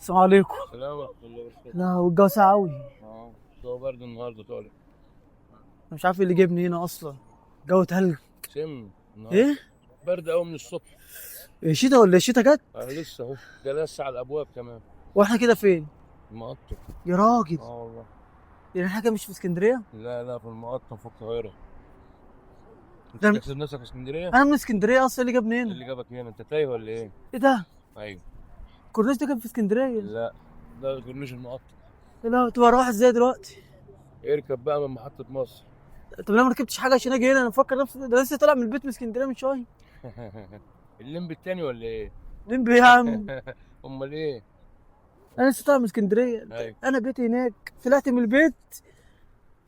السلام عليكم. السلام ورحمة الله وبركاته. لا والجو ساقع قوي. اه الجو برد النهارده طالع. انا مش عارف ايه اللي جابني هنا اصلا. الجو تلج. سم النهارده. ايه؟ برد قوي من الصبح. إيه شتا ولا إيه؟ شتا جت؟ انا لسه اهو، ده لسه على الابواب كمان. واحنا كده فين؟ المقطم. يا راجل. اه والله. يعني احنا كده مش في اسكندرية؟ لا لا، في المقطم في القاهرة. انت ده بتحسب نفسك في اسكندرية؟ انا من اسكندرية اصلا، اللي جابني ايه هنا؟ اللي جابك هنا؟ انت تايه ولا ايه؟ ايه ده؟ ايوه. الكورنيش ده كان في اسكندرية. لا ده كورنيش المقطم. لا طب اروح ازاي دلوقتي؟ اركب بقى من محطة مصر. طب انا ما ركبتش حاجة عشان اجي هنا، انا مفكر نفسي ده لسه طالع من البيت من اسكندرية من شوية. الليمبي التاني ولا ايه؟ لمبي يا عم. امال ايه؟ انا لسه طالع من اسكندرية. ايوه. انا بيتي هناك، طلعت من البيت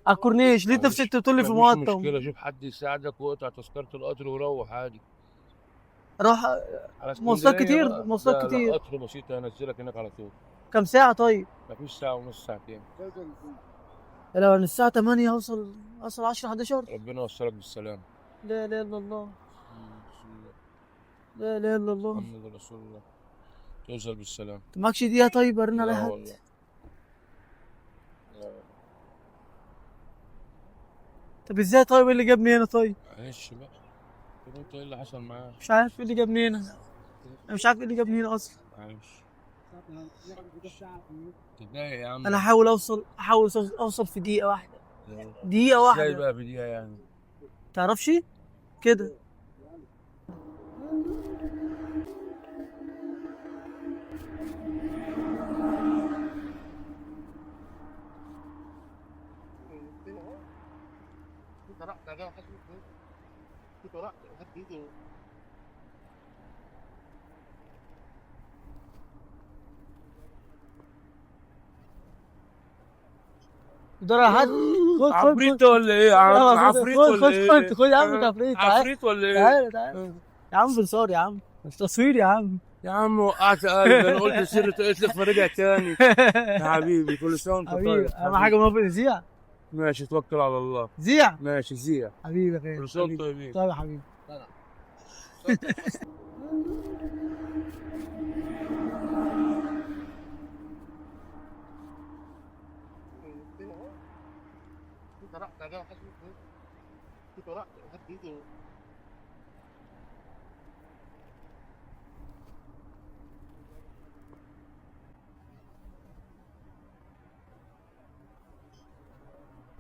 على الكورنيش لقيت نفسي مفيش انت بتقول لي في مفيش المقطم. مشكلة، شوف حد يساعدك واقطع تذكرة القطر وروح عادي. اروح على مواصلات اسكندرية كتير، بقى. مواصلات لا لا، كتير. قطر بسيط هنزلك هناك على طول. كم ساعة طيب؟ مفيش ساعة ونص، ساعتين. لو انا الساعة 8 هوصل 10 11. ربنا يوصلك بالسلامة. لا اله الا الله، لا اله الا الله. محمد رسول الله. توصل بالسلامة. انت معكش دقيقة طيب ارن على لا حد؟ والله. لا. طب ازاي طيب؟ ايه اللي جابني هنا طيب؟ معلش بقى. طب انت ايه اللي حصل معاك؟ مش عارف ايه اللي جابني هنا، انا مش عارف ايه اللي جابني هنا اصلا. معلش. تتضايق يا عم. انا احاول اوصل، احاول اوصل في دقيقة واحدة. دقيقة ازاي واحدة. بقى في دقيقة يعني؟ تعرفش كده. دور على حد. خد خد عفريت ولا ايه يا عم؟ عفريت خد ولا خد ايه؟ خد خد يا عم عفريت. تعال عفريت ولا ايه؟ تعال تعال يا عم، بنصور يا عم، مش تصوير يا عم. يا عم وقعت قلبي، انا قلت سر تقتلك فرجع تاني. يا حبيبي كل سنة وانت حبيبي طيب. اهم حاجة ما زيع. ماشي توكل على الله. زيع ماشي زيع. حبيبي يا غالي. كل سنة وانتم حبيبي. طيبين. طيب يا حبيبي.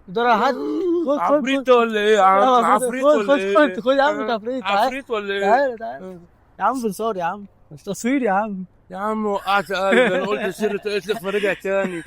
دور على حد. خد خد عفريت ولا ايه يا عم؟ عفريت خد ولا خد ايه؟ خد خد يا عم عفريت. تعال عفريت ولا ايه؟ تعال تعال يا عم، بنصور يا عم، مش تصوير يا عم. يا عم وقعت قلبي، انا قلت سر تقتلك فرجع تاني.